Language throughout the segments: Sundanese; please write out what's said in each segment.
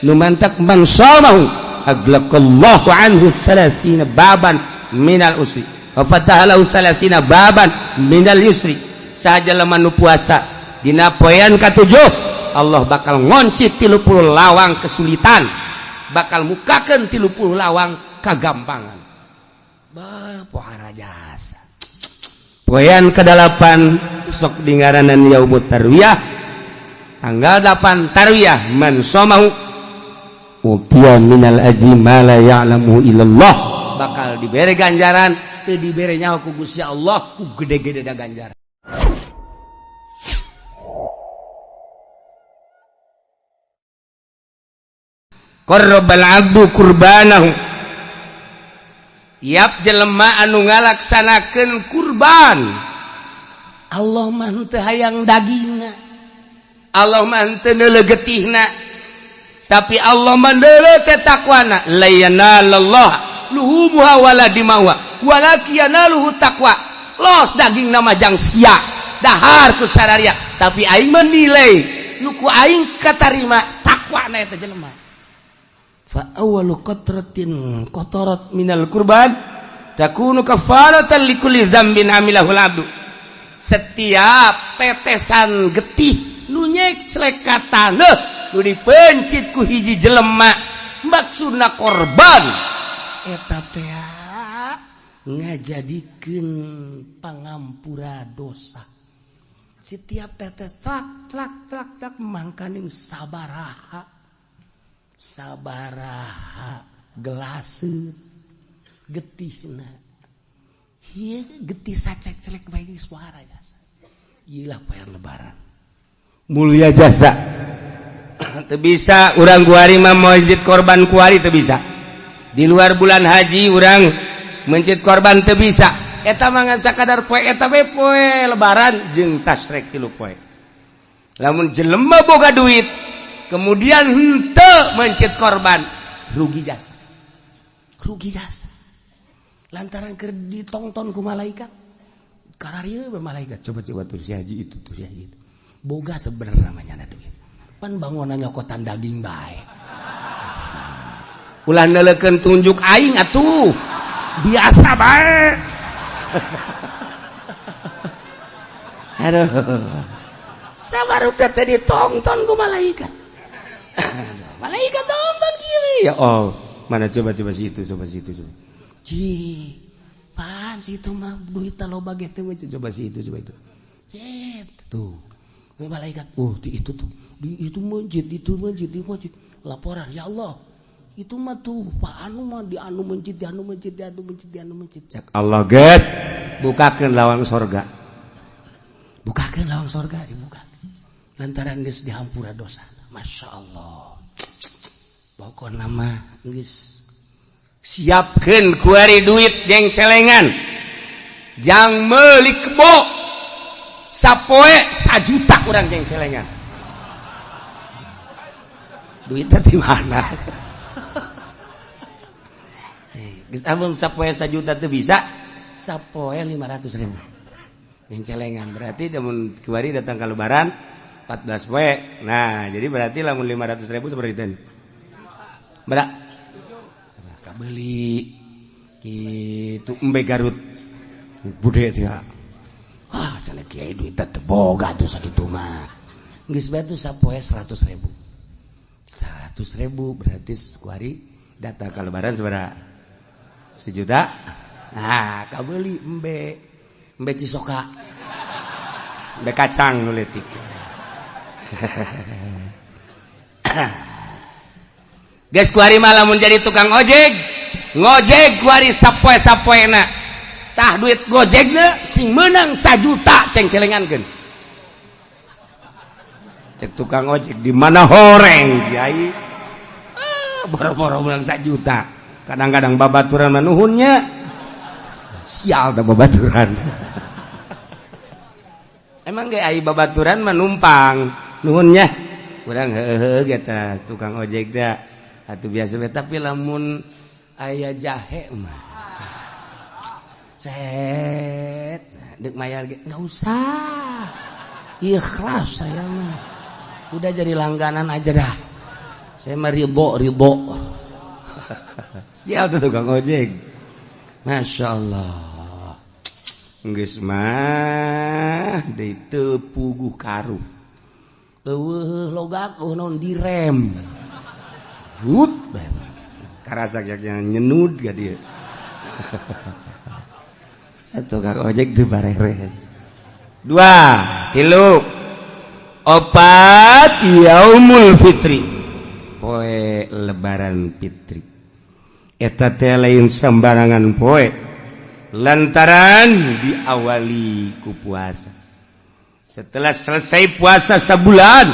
Nu mantak man shamahu aglaqallahu anhu 30 baban minal usri wa fataha lahu 30 baban minal yusri. Saha jelema nu puasa dina poean katujuh, Allah bakal ngonci 30 lawang kesulitan, bakal mukakeun 30 lawang kagampangan. Bah, pohara jasa. Poean ke-8 sok dingaranan yaumut tarwiyah, tanggal 8 tarwiyah, man shamahu utiya minal ajri ma la ya'lamu illallah, bakal dibere ganjaran teu dibere nyaho ku Gusti Allah ku gede-gede da ganjaran. Qarrabal abdu kurbanahu, tiap jelema anu ngalaksanakeun kurban, Allah mah henteu hayang dagingna, Allah mah henteu neuleuh getihna, tapi Allah mah neuleuh teh takwana. La yanalallah luhumuha wala dimawa walakin yanaluhu taqwa. Los daging nama jang sia dahar ku sararia, tapi aing menilai nu ku aing katarima takwana eta jelema. Fa awwalu qatratin qatarat minal kurban takunu kafaratan likulli dzambin amilahul abdu. Setiap tetesan getih nu nyeclek ka taneuh nu dipencit ku hiji jelema maksudna korban eta teh ngajadikeun pangampura dosa. Setiap tetes tlak tlak tlak tlak mangkaning sabaraha sabaraha gelaseut getihna. Ieu getih sacek-celek bae geus pohara jasa. Ieu lah poean lebaran. Mulia jasa. Teu bisa urang kuari mah mencit korban kuari teu bisa. Di luar bulan haji urang mencit korban teu bisa. Eta mah ngan sakadar poe eta we poe lebaran jeung tasrek 3 poe. Lamun jelema boga duit kemudian henteu mencit korban, rugi jasa. Rugi jasa. Lantaran keur ditongton ku malaikat. Kararieu we malaikat, coba-coba tuh si haji itu, tuh si haji itu. Boga sebenarnya namanya duit. Pan bangunan nyokotan daging bae. Ulah neuleukeun tunjuk aing atuh. Biasa bae. Aduh. Sabar udah tadi tongton ku malaikat. Malaikat tonton kieu. Ya oh, mana coba-coba situ, coba situ, coba. Ci, pan situ mah duit loba ge teh, coba situ, coba itu. Cet, tuh. Malaikat, oh di itu tuh, di itu masjid, itu masjid, di masjid. Laporan, ya Allah, itu mah tuh Pak anu mah di anu masjid, di anu masjid, di anu masjid, di anu masjid. Cek Allah guys, bukakeun lawang sorga. Bukakeun lawang sorga, dibuka. Lantaran geus dihampura dosa. Masya Allah. Pokokna mah geus siapkeun kuari duit jeung celengan. Jang meuli kebo. Sapoe 1 juta kurang jeung celengan. Duitnya di mana? Geus amun sapoe 1 juta teu bisa, sapoe 500.000. Jeung celengan berarti lamun kuari datang ke lebaran 14 poe. Nah, jadi berarti lamun 500.000 seperti itu. Berak. Kabeli kitu embe Garut. Bude teh. Wah, cenah kiai duit teh boga tuh sakitu mah. Geus bae tuh sapoe 100.000. 100.000 berarti kuari datang ke lebaran sabaraha? 1 juta. Nah, kabeli embe. Embe Cisoka. Embe kacang nu leutik. Geus kuari mah lamun jadi tukang ojek, ngojek kuari sapoe-sapoena. Tah duit gojekna sing meunang 1 juta ceng-celengankeun. Cek tukang ojek di mana horeng kiai. Ah, boro-boro meunang 1 juta. Kadang-kadang babaturan manuhunnya. Sial da babaturan. Emang ge ai babaturan mah numpang nuhunnya. Urang heuheuh ge tah tukang ojek teh. Atuh biasa we, tapi lamun aya jahe mah set dek mayar ge enggak usah. Ikhlas saya mah. Udah jadi langganan aja dah. Saya mah ridho ridho. Siap tuh tukang ojek. Masya Allah. Geus mah deui teu puguh karuh. Eueuh logak eueuh naon direm. Hut karasa nyenud ga dia. Tukang ojek tuh bareres. Dua, tilu, opat, yaumul fitri, poe lebaran fitri. Eta teh lain sembarangan poe, lantaran diawali ku puasa. Setelah selesai puasa sebulan,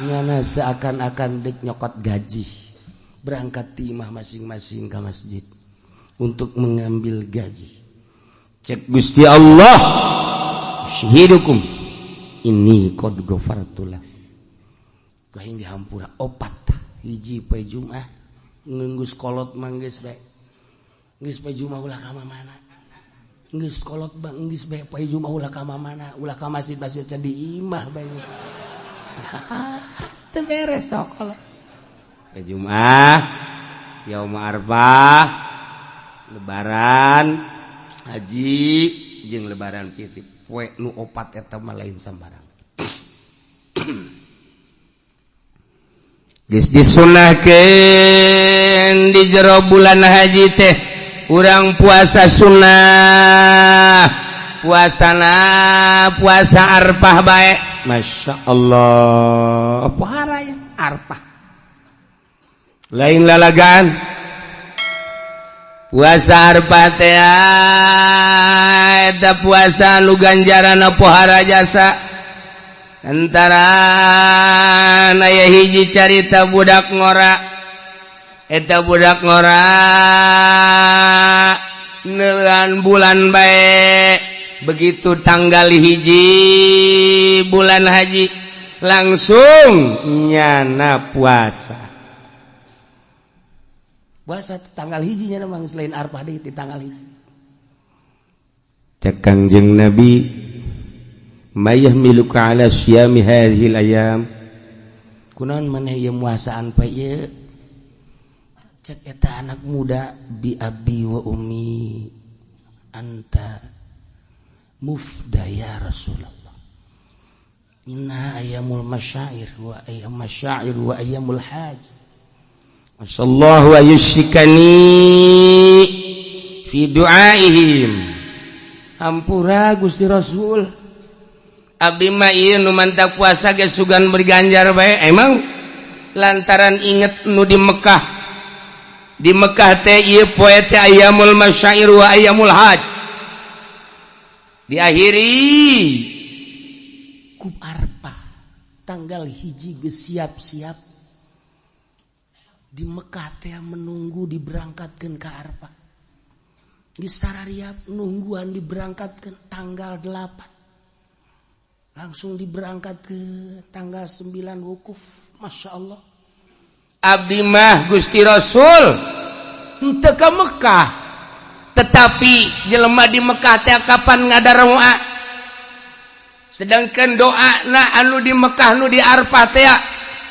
nyana seakan-akan dek nyokot gaji, berangkat timah masing-masing ke masjid untuk mengambil gaji. Cek Gusti Allah, "Usyhidukum inni qad ghafartu lah." Aing dihampura opat. Hiji poe Jumat, geus kolot mah geus bae. Geus poe Jumat ulah ka mana. Geus kolot bang geus bae poe Jumat ulah ka mana, ulah ka masjid-masjid teh di imah bae. Teu beres toh kolot. Poe Jumat, Yaum Arfah, Lebaran haji jeung Lebaran fitri, poe nu opat eta mah lain sambarang. Geus disunahkeun di jero bulan haji teh urang puasa sunnah, puasana puasa Arfah bae. Masya Allah, pohara ya Arfah lain lalagan. Puasa Arfah teh eta puasa nu ganjaran pohara jasa. Antara aya hiji carita budak ngora, eta budak ngora neuan bulan bae. Begitu tanggal 1 bulan haji langsung nyana puasa. Puasa tanggal 1 nya memang selain Arfah deui di tanggal 1. Cek Kangjeng Nabi, "Mayahmiluka ala syiyami hadhil ayam?" Kunaon maneh ieu muasaan poe ieu? Cek eta anak muda, "Bi abi wa ummi anta mufda ya Rasulullah. Inna ayyamul masyair wa ayyam masyair wa ayyamul haj. Masallahu ayyushikani fi du'aihim." Hampura Gusti Rasul, abdi mah ieu nu mantap puasa ge sugan berganjar bae. Emang lantaran inget nu di Mekah. Di Mekah teh ieu poe teh ayyamul masyair wa ayyamul haj. Diakhiri ku Arfah tanggal 1 geus siap-siap di Mekah teh menunggu diberangkatkeun ka Arfah. Geus sarariap nungguan diberangkatkeun tanggal 8. Langsung diberangkat ke tanggal 9 wukuf. Masya Allah. Abdi mah Gusti Rasul henteu ka Mekah, tetapi jelema di Mekah teh kapan ngadaroa, sedangkan doa na anu di Mekah nu di Arfah teh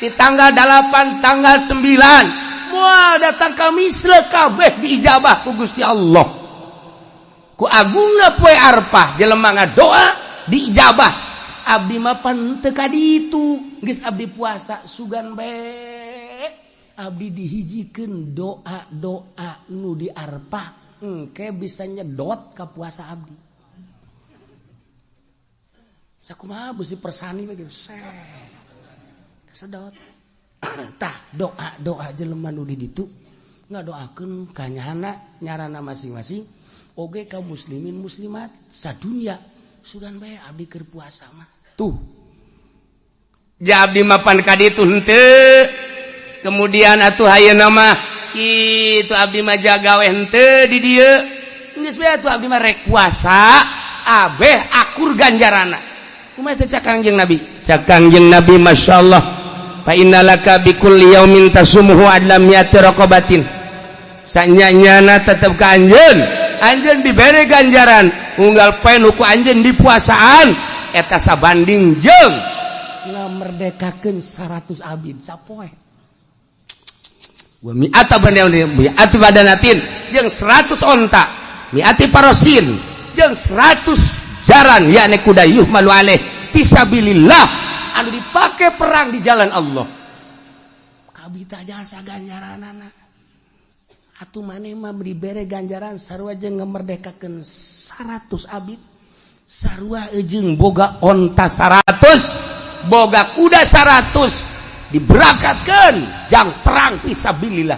di tanggal 8 tanggal 9 moal datang ka misle kabeh diijabah ku Gusti Allah. Ku agungna poe Arfah jelema ngadoa diijabah. Abdi mah pan teu ka ditu, geus abdi puasa sugan bae abdi dihijikeun doa-doa nu di Arfah engke bisa nyedot ka puasa abdi. Sakumaha beusi persani we gitu sedot. Tah doa-doa jelema nu di ditu ngadoakeun ka nyahana nyarana masing-masing oge ka muslimin muslimat sadunya sugan bae abdi keur puasa mah. Tuh ja abdi mapan ka ditu henteu. Kemudian atuh ayeuna mah kitu abdi mah jagawe henteu di dieu. Geus bae atuh abdi mah rek puasa abeh akur ganjarana. Kumaha teh cak Kangjeng Nabi? Cak Kangjeng Nabi, masyaallah, "Fa innalaka bi kulli yaumin tasumuhu adla mi'ati raqabatin." Sanyanyana tetep ka anjeun, anjeun dibere ganjaran unggal poe nu ku anjeun dipuasaan eta sabanding jeung ngamerdekakeun 100 abid sapoe. Wa mi'ata mi'ati badanatin jeung 100 onta, mi'ati parosin jeung 100 jaran yakni kuda yuhmalu alaih fisabilillah anu dipake perang di jalan Allah. Kabita jasa ganjaranana. Atuh maneh mah dibere ganjaran sarua jeung ngamerdekakeun 100 abid, sarua jeung boga onta 100, boga kuda 100 diberangkatkeun jang perang fisabilillah.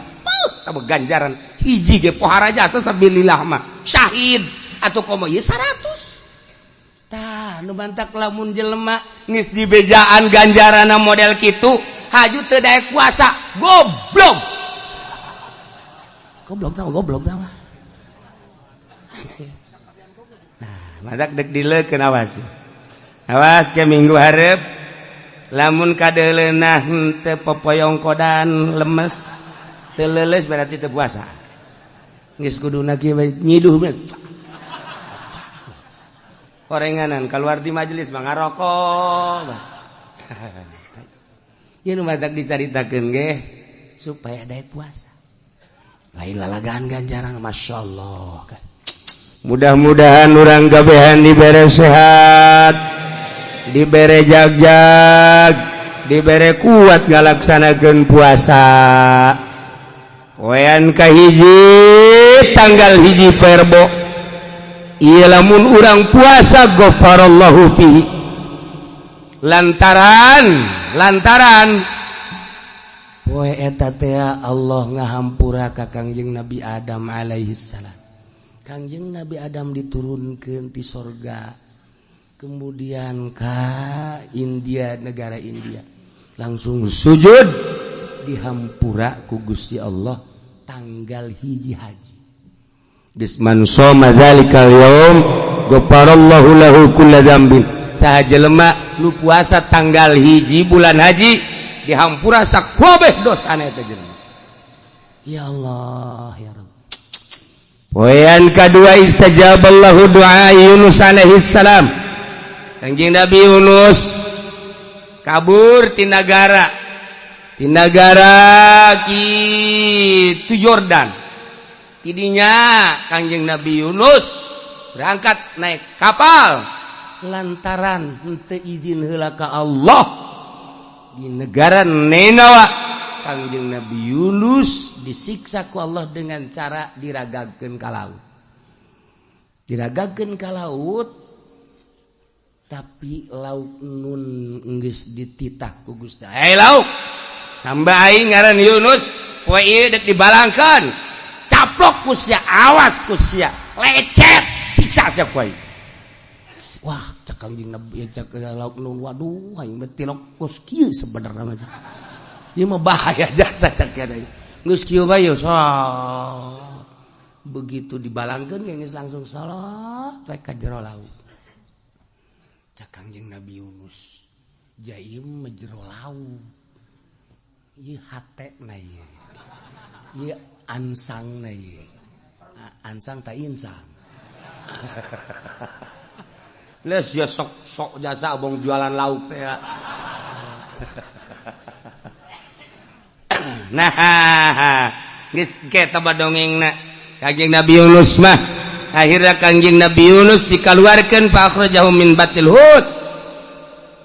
Tambah ganjaran hiji ge pohara jasa sabilillah mah syahid atau komo ieu 100. Tah nu bantak lamun jelema geus dibejaan ganjaranna model kitu haju teu daek puasa goblok. Goblok tah, goblok tah. Nah, madak dek dileukeun awas. Awas ke minggu hareup lamun kadeuleunah teu popoyong kodan lemes teu leuleus berarti teu puasa. Geus kuduna kieu nyiduh we. Korenganan keluar di majelis mah ngarokok. Ieu nu matak dicaritakeun ge supaya daek puasa. Lain lalagaan ganjaran masyaallah kan. Mudah-mudahan urang kabehan dibere sehat, dibere jagjag, dibere kuat ngalaksanakeun puasa. Poean kahiji tanggal hiji Perbo. Ieu lamun urang puasa ghafarallahu fihi. Lantaran poe eta teh Allah ngahampura ka Kangjeng Nabi Adam alaihi salam. Kangjeng Nabi Adam diturunkeun ti sorga kemudian ka India, negara India, langsung sujud dihampura ku Gusti Allah tanggal hiji haji. Bisman shoma dzalikal yaum ghafarallahu lahu kulla dzambin. Saha jelema nu puasa tanggal hiji bulan haji dihampura sakabeh dosana eta jelema. Ya Allah ya Rabb. Poean kadua istajaballahu du'a Yunus alaihi salam. Kangjeng Nabi Yunus kabur ti nagara kitu Yordan. Tidinya Kangjeng Nabi Yunus berangkat naik kapal lantaran henteu izin heula ka Allah di negara Ninawa. Kangjeng Nabi Yunus disiksa ku Allah dengan cara diragagkeun ka laut. Diragagkeun ka laut tapi laut nun geus dititah ku Gusti. Hey laut, hamba aing ngaran Yunus, poe ieu dek dibalangkeun. Caplok ku sia, awas ku sia, lecet, siksa sia poe. Wah, cek Kangjeng Nabi, cek laut nun, waduh aing mah tilok kos kieu sebenarnya mah. Ieu mah bahaya jasa cek kieu. Geus kieu bae so. Begitu dibalangkeun geus langsung salat we ka jero laut. Cek Kangjeng Nabi Yunus, jaim mah jero laut. Ieu hatena ieu. Ieu ansangna ieu. Ansang ta insang. Les ya sok-sok jasa abong jualan lauk teh ya. Nah, geus ke taba dongengna. Kangjeng Nabi Yunus mah akhirnya Kangjeng Nabi Yunus dikaluarkeun fa akhrajahu min batil hut.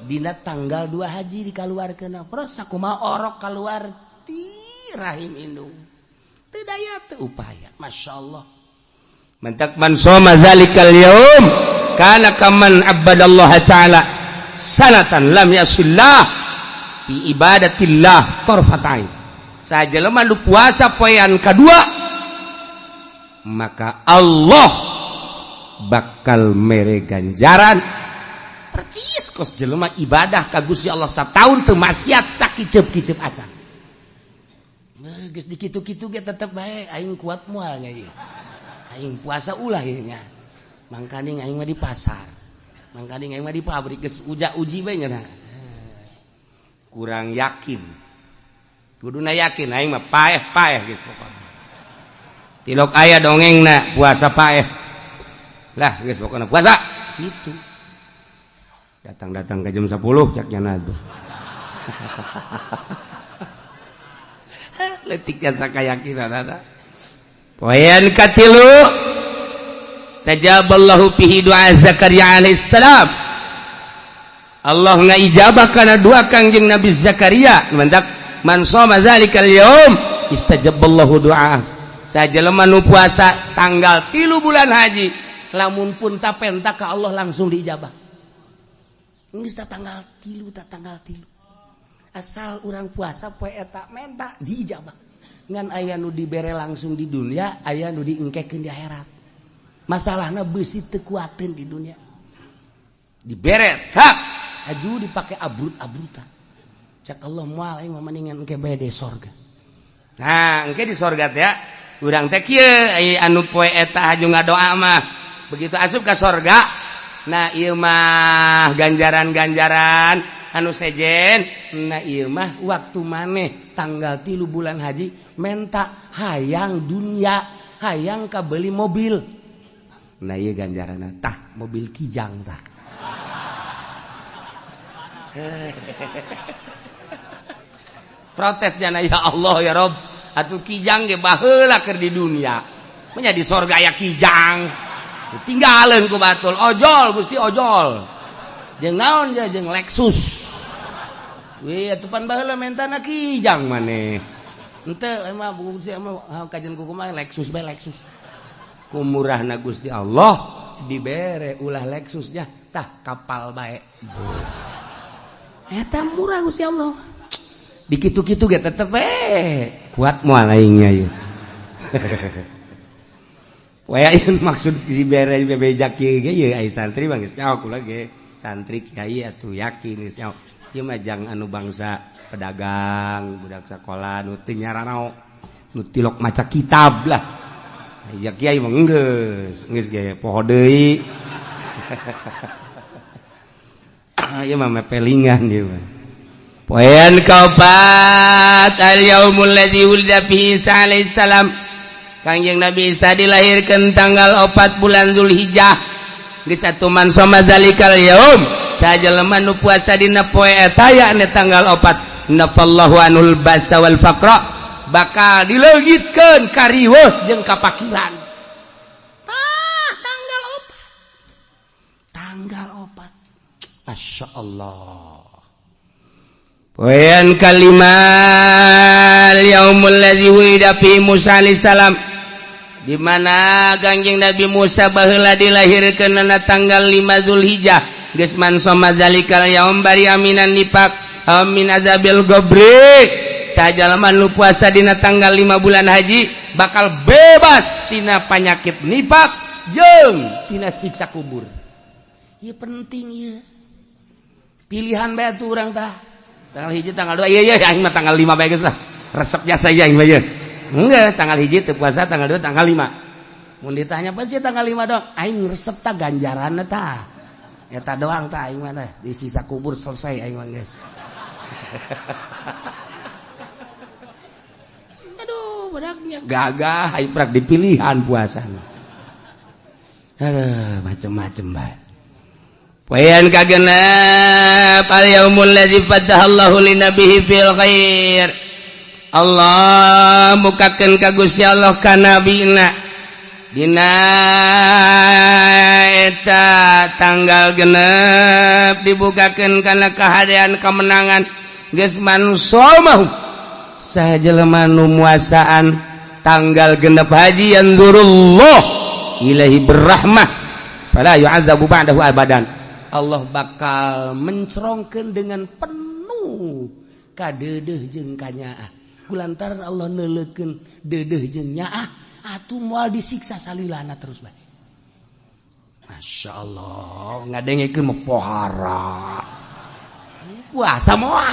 Dina tanggal 2 haji dikaluarkeun. Terus sakumaha orok kaluar ti rahim indung. Teu daya teu upaya. Masyaallah. Mantak man shoma zalikal yaum kana kaman abadallaha ta'ala sanatan lam yasillah bi ibadatillah tarfatain. Sajelema nu puasa poean kadua maka Allah bakal mere ganjaran percis kos jelema ibadah ka Gusti Allah sataun teu maksiat sakiceup-kiceup acan. Geus dikitu-kitu ge tetep bae aing kuat moal nya ieu. Aing puasa ulah ieu nya. Mangkaning aing mah di pasar. Mangkaning aing mah di pabrik geus uja-uji bae nya. Kurang yakin. Kuduna yakin aing mah paeh-paeh geus pokona. Tilok aya dongengna puasa paeh. Lah geus pokona puasa gitu. Datang-datang ke jam 10 cak nya tuh. Leutik jasa kayakinan ada. Poean katilu istajaballahu fihi du'a Zakaria alaihissalam. Allah ngaijabah kana doa Kangjeng Nabi Zakaria. Mantak man shoma zalikal yaum istajaballahu du'a. Sajelema nu puasa tanggal 3 bulan haji, lamun pun tapenta ka Allah langsung diijabah. Geus tanggal 3 ta tanggal 3. Asal urang puasa poe eta menta diijabah. Ngan aya nu dibere langsung di dunia, aya nu diengkekeun di akhirat. Masalahna beusi teu kuateun di dunia. Dibere tak aju dipake abrut-abrutan. Cak Allah moal aing mah mendingan engke bae di sorga. Nah, engke di sorga teh ya. Urang teh kieu anu poe eta aju ngadoa mah. Begitu asup ka sorga, nah ieu mah ganjaran-ganjaran anu sejen. Nah ieu mah waktu maneh tanggal 3 bulan haji menta hayang dunia, hayang kabeli mobil. Nah ieu ganjaranna tah mobil Kijang tah. Protes jana ya Allah ya Rob, atuh Kijang ge baheula keur di dunia. Nya di sorga aya Kijang. Tinggalin ku batul, ojol Gusti ojol. Jeung naon ja jeung Lexus. Wih atuh pan baheula mentana Kijang maneh. Henteu emang Gusti emang kajian ku kumaha Lexus bae Lexus. Ku murahna Gusti Allah dibere ulah Lexusnya tah kapal bae. Eta murah Gusti Allah. Dikitu-kitu ge tetep we kuat moal aingnya ieu. Waya ieu maksud dibere bebejak kieu ge ieu ai santri mah geus nyaho kula ge. Santri kiai atuh yakin geus nyaho. Ieu mah jang anu bangsa pedagang, budak sakola nu teu nyaranao, nu tilok maca kitab lah. Ya kiai mah geus, geus ge poho deui. Ieu mah mepelingan ieu mah. Poean kaopat al yaumul ladzi wulida fihi Isa alaihi salam. Kangjeng Nabi Isa dilahirkeun tanggal 4 bulan Dzulhijjah. Geus atuh man shoma zalikal yaum, sajelema nu puasa dina poe eta yakni tanggal 4, nafallahu anul basa wal faqra, bakal dileungitkeun kariweuh jeung kapakiran. Tah tanggal 4. Tanggal 4. Masya Allah. Poean kalimat yaumul ladzi wulida fi Musa alaihi salam, di mana Kangjeng Nabi Musa baheula dilahirkeun na tanggal 5 Dzulhijjah. Geus man shoma zalikal yaum bari aminan nifaq amin azabil qabri. Sajalema nu puasa dina tanggal 5 bulan haji bakal bebas tina panyakit nifaq jeung tina siksa kubur. Ieu penting ieu. Pilihan bae atuh urang tah. Tanggal 1 tanggal 2 iya iya aing mah tanggal 5 bae geus lah. Resep jasa aing mah ieu. Enggak, tanggal 1 teu puasa, tanggal 2, tanggal 5. Mun ditanya apa sih tanggal 5 dong? Aing resep tah ganjaranna tah. Eta doang tah aing mah tah. Di sisa kubur selesai aing mah geus. Aduh, budaknya gagah aing prak dipilihan puasana. Aduh, macem-macem bae. Poean kagenep al yaumul ladzi fatahallahu linabihi fil khair. Allah mukakeun ka Gusti Allah ka nabina dina eta tanggal genep dibukakeun kana kahadean kemenangan. Geus man somahu sajelema nu muasaan tanggal genep haji yanzurullah ilahi berrahmah fala yu'adzabu ba'dahu abadan. Allah bakal mencerongkeun dengan penuh kadeudeuh jeung kanyaah. Kulantaran Allah neuleukeun deudeuh jeung nyaah atuh moal disiksa salilana terus bae. Masya Allah, ngadengekeun mah pohara. Puasa moal.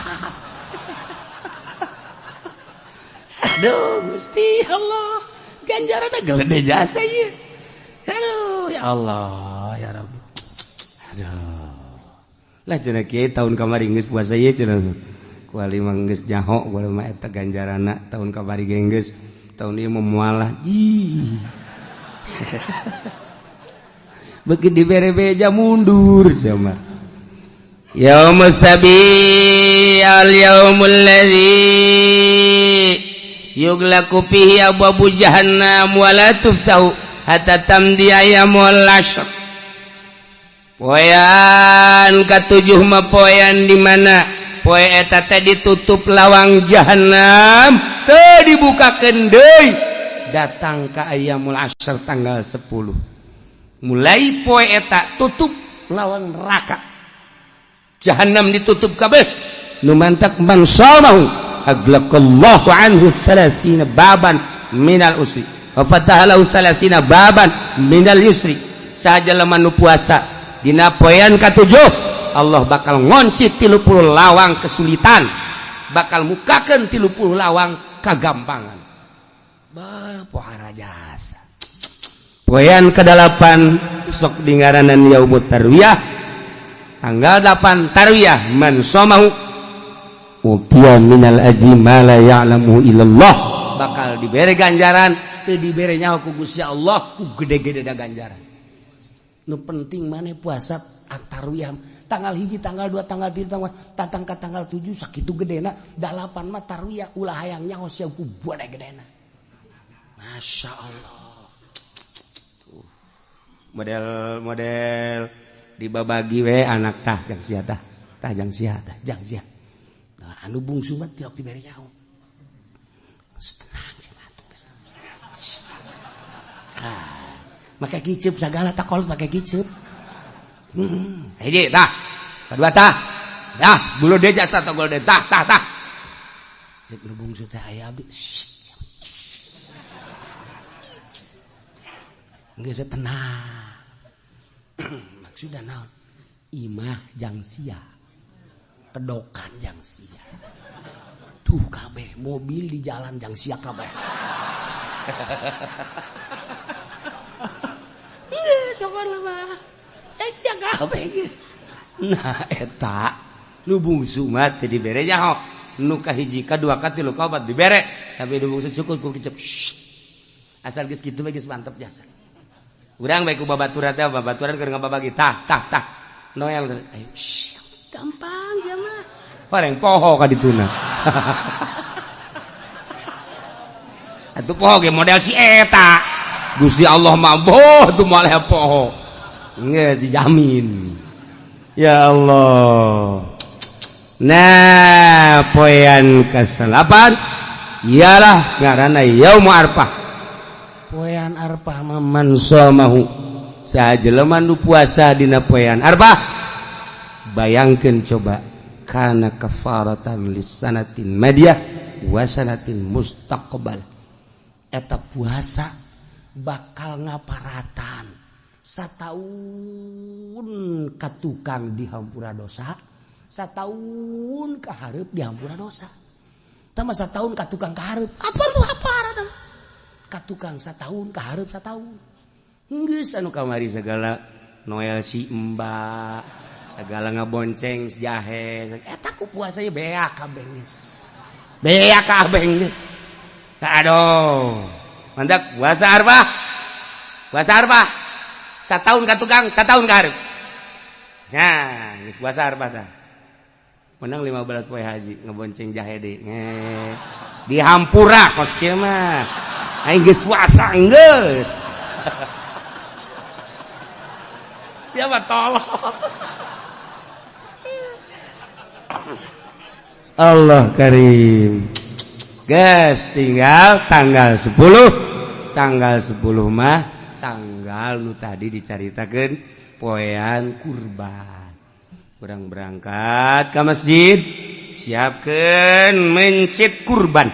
Aduh, Gusti Allah, ganjaranna gede jasa ieu. Aduh, ya Allah, ya Rabbi. Aduh. Lah cenah kiai tahun kamari geus puasa ieu cenah. Kuali mah geus nyaho kuali mah eta ganjaranna tahun kamari ge geus. Tahun ieu mah moal ji. Beuki dibere beja mundur sama. Yaumus sabi al yaumul ladzi Yughlaqu fihi abwabu jahannam wala tuftahu hatta tamdi ayyamul ashr. Poean katujuh mah poean di mana poe eta teh ditutup lawang jahanam, teu dibukakeun deui datang ka ayyamul ashr tanggal 10. Mulai poe eta tutup lawang neraka, jahanam ditutup kabeh. Nu mantak man shamahu aglaqallahu anhu 30 baban minal usri wa fataha lahu 30 baban minal yusri. Saha jelema nu puasa dina poean katujuh, Allah bakal ngonci 30 lawang kesulitan, bakal mukakeun 30 lawang kagampangan. Bah, pohara jasa. Poean kedalapan sok dingaranan yaumut tarwiyah, tanggal 8 tarwiyah. Man shamahu utiya minal ajri ma la ya'lamu illallah, bakal dibere ganjaran teu dibere nyaho ku Gusti Allah, ku gede-gede da ganjaran. Nu penting maneh puasa tarwiyah tanggal 1, tanggal 2, tanggal 3, tanggal tatang ka tanggal 7, sakitu gedena. Dalapan mah tarwiyah, ulah hayang nyaho sia ku gede gedena. Masya Allah. Tuh. Model model dibabagi we anak, tah jang sia, tah tah jang sia, tah jang sia. Nah, anu bungsu mah tiok dibere nyaho. Tenang sih, geus. Ah, make kiceup sagala, tak kolot make kiceup. Hiji tah, kedua tah. Dah, bulu deja satu golden, tah tah tah. Cek nu bungsu teh, aya abdi. Shh. Geus tenang. Maksudna naon? Imah jang sia. Kedokan jang sia. Tuh kabeh mobil di jalan jang sia kabeh. Geus pokona mah. Jang sia kabeh geus. Nah, eta nu bungsu mah teu dibere nyaho. Nu kahiji, kadua, katilu, kaopat dibere, tapi nu bungsu cukup ku kicep. Asal geus kitu mah geus mantep jasa. Urang bae ku babaturan teh, babaturan keur ngababagi, tah tah tah. Noel ayo, gampang sia mah. Pareng poho ka dituna. Atuh poho ge model si eta. Gusti Allah mah boh tuh moal poho. Nge dijamin. Ya Allah. Nah, poean ke-8 ialah ngaranna Yaum Arfah. Poean Arfah mah man shamahu, saha jelema nu puasa dina poean Arfah, bayangkeun coba, kana kafaratan lisanatin madiyah wa sanatin mustaqbal. Eta puasa bakal ngaparatan sataun ka tukang dihampura dosa, sataun ka hareup dihampura dosa. Tah sataun ka tukang ka hareup, apa nu haparatan ka tukang sataun ka hareup sataun. Geus anu kamari segala Noel si Mbak, segala ngabonceng si jahe, eta ku puasa ye beak kabeh geus. Beak kabeh geus. Aduh. Mantap puasa Arfah. Puasa Arfah. Sataun ka tukang, sataun ka hareup. Nah, geus puasa Arfah tah. Menang 15 poe haji ngebonceng jahe deui. Dihampura kos kieu mah. Aing geus puasa geus. Siapa tolong? Allah Karim. Geus tinggal tanggal 10. Tanggal 10 mah tanggal nu tadi dicaritakeun poean kurban. Urang berangkat ke masjid, siapkeun mencit kurban.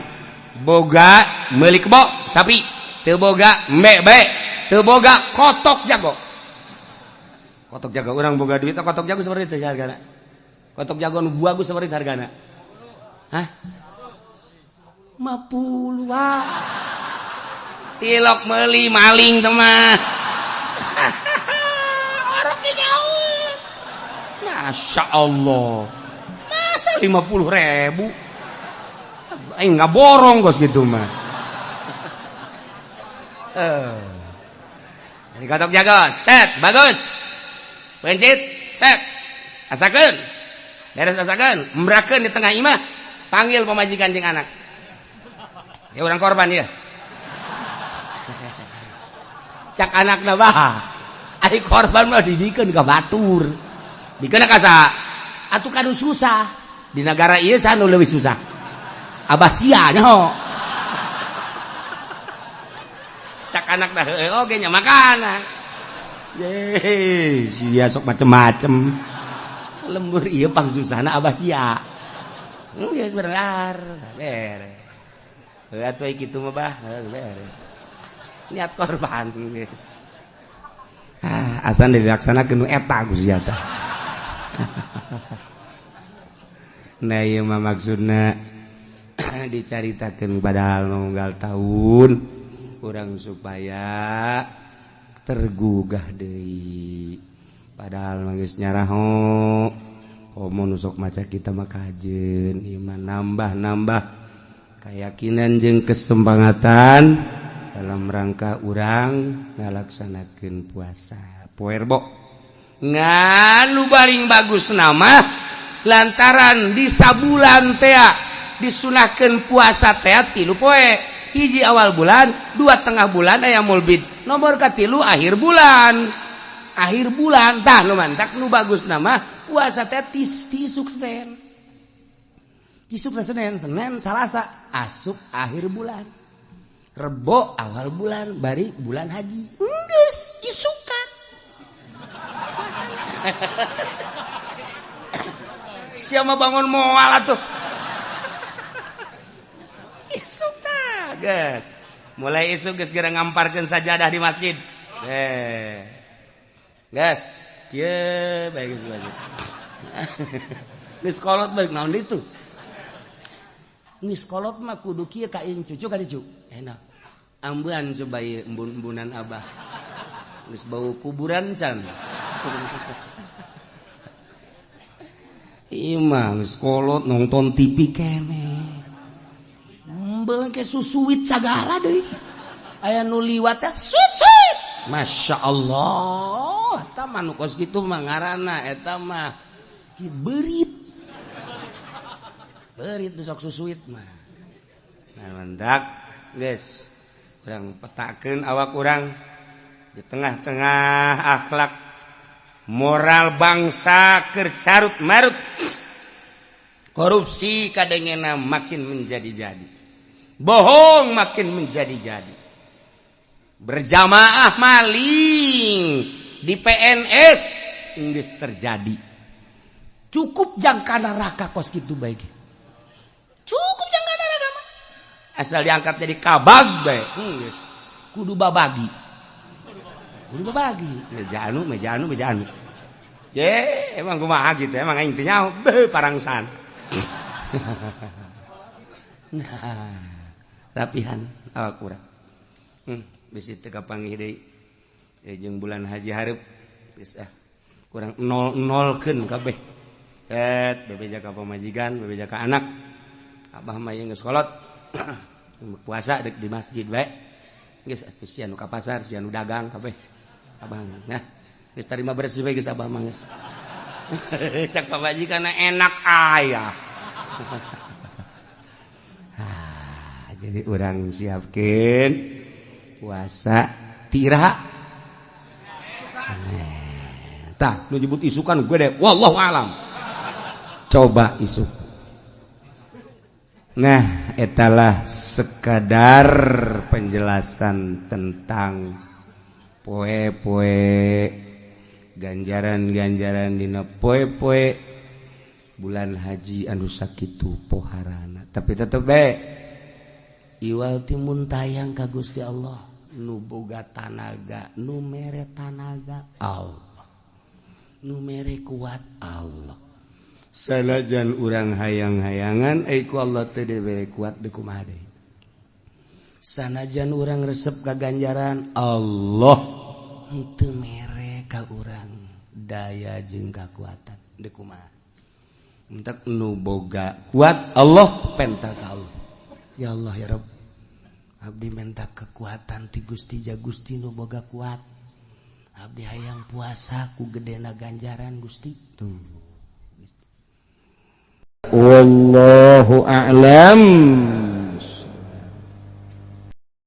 Boga meuli kebo sapi, teu boga embe bae, teu boga kotok jago. Kotok jago urang boga duit, kotok jago seperti itu hargana. Kotok jago nu bagus seperti hargana. Hah? 50 wah. Tilok meuli maling teh mah. Orok jauh. Masya Allah. Masa 50.000? Aing nggak borong kos gitu mah. Ini kotok jago, set, bagus. Pencit, set. Asakeun. Beres asakeun, embrakeun di tengah imah. Panggil pamajikan jeung anak. Ya orang korban ya. Cak anak bah, ari korban mah dibikeun ka batur. Bikeun ka saha? Atuh kanu susah. Di negara ieu saha nu leuwih susah? Abah sia nyaho. Cak anak dah heueuh oge nya makana. Ye, sia sok macem-macem. Lembur ieu pangsusahna abah sia. Geus bener, beres. Heuh atuh kitu mah bah, beres. Niat korban geus. Ah, asan dilaksanakeun nu eta ku sia tah. Nah ieu mah maksudna dicaritakeun padahal nunggal tahun urang supaya tergugah deui. Padahal mah geus nyaraho komo nu sok maca kita mah kajeun ieu mah nambah-nambah keyakinan jeung kesempangatan dalam rangka urang ngalaksanakeun puasa poe Rebo. Ngan nu paling bagus nama lantaran di sabulan tea disunahkeun puasa tea 3 poe, hiji awal bulan, 2 tengah bulan aya mulbid, nomor katilu akhir bulan. Akhir bulan tah nu mantak nu bagus nama puasa teh tisuk Senin. Isuk Senin, Senin, Salasa asup akhir bulan. Rebo awal bulan, bari bulan haji. Geus isukan. Siapa bangun moal atuh. Isuk tah, geus. Mulai isuk geus geura ngamparkeun sajadah di masjid. Geus, kieu bae geus bae. Geus kolot bae naon ditu. Geus kolot mah kudu kieu ka cucu ka dicu. Enak. Ambean coba ieu embun-embunan abah. Geus bau kuburan can. Ieu mah geus kolot nonton TV keneh. Embun ke susuit sagala deui. Aya nu liwat teh suit-suit. Masya Allah, eta mah nu kos kitu mah ngaranna eta mah beurit. Beurit nu sok susuit mah. Nah mendak geus urang petakeun awak urang di tengah-tengah akhlak moral bangsa keur carut marut. Korupsi kadengena makin menjadi-jadi. Bohong makin menjadi-jadi. Berjamaah maling di PNS geus terjadi. Cukup jangka neraka kos kitu bae. Cukup jangka neraka mah. Asal diangkat jadi kabag bae geus. Kudu babagi. Kudu babagi. Meja anu, meja anu, meja anu. Ye, emang kumaha gitu, emang aing teu nyaho, beuh parangsan. Nah, rapihan awak urang. Bisi teu kapanggih deui. Jeung bulan haji hareup geus ah. Kurang nol-nolkeun kabeh. Et bebeja ka pamajikan, bebeja ka anak. Abah mah ieu geus kolot. Puasa dek di masjid bae. Geus atuh sia nu ka pasar, sia nu dagang kabeh. Abah nah, geus tarima beres bae geus abah mah geus. Cak pamajikan enak aya. Jadi orang siapkan puasa tira. Tah nu nyebut isukan gue deh, wallahu alam. Coba isuk. Nah, etalah sekadar penjelasan tentang poe-poe ganjaran-ganjaran dina poe-poe bulan haji anu sakitu poharana. Tapi tetep bae iwal timun tayang ka Gusti Allah nu boga tanaga, nu mere tanaga Allah, nu mere kuat Allah. Sanajan urang hayang-hayangan ai ku Allah teu dibere kuat deui kumaha deui. Sanajan urang resep ka ganjaran Allah henteu mere ka urang daya jeung kakuatan deui kumaha. Entek nu boga kuat Allah penta ka Allah. Ya Allah ya Rabb, abdi minta kekuatan ti Gusti ja Gusti nu boga kuat. Abdi hayang puasa ku gedena ganjaran Gusti. Tuh. Wallahu a'lam.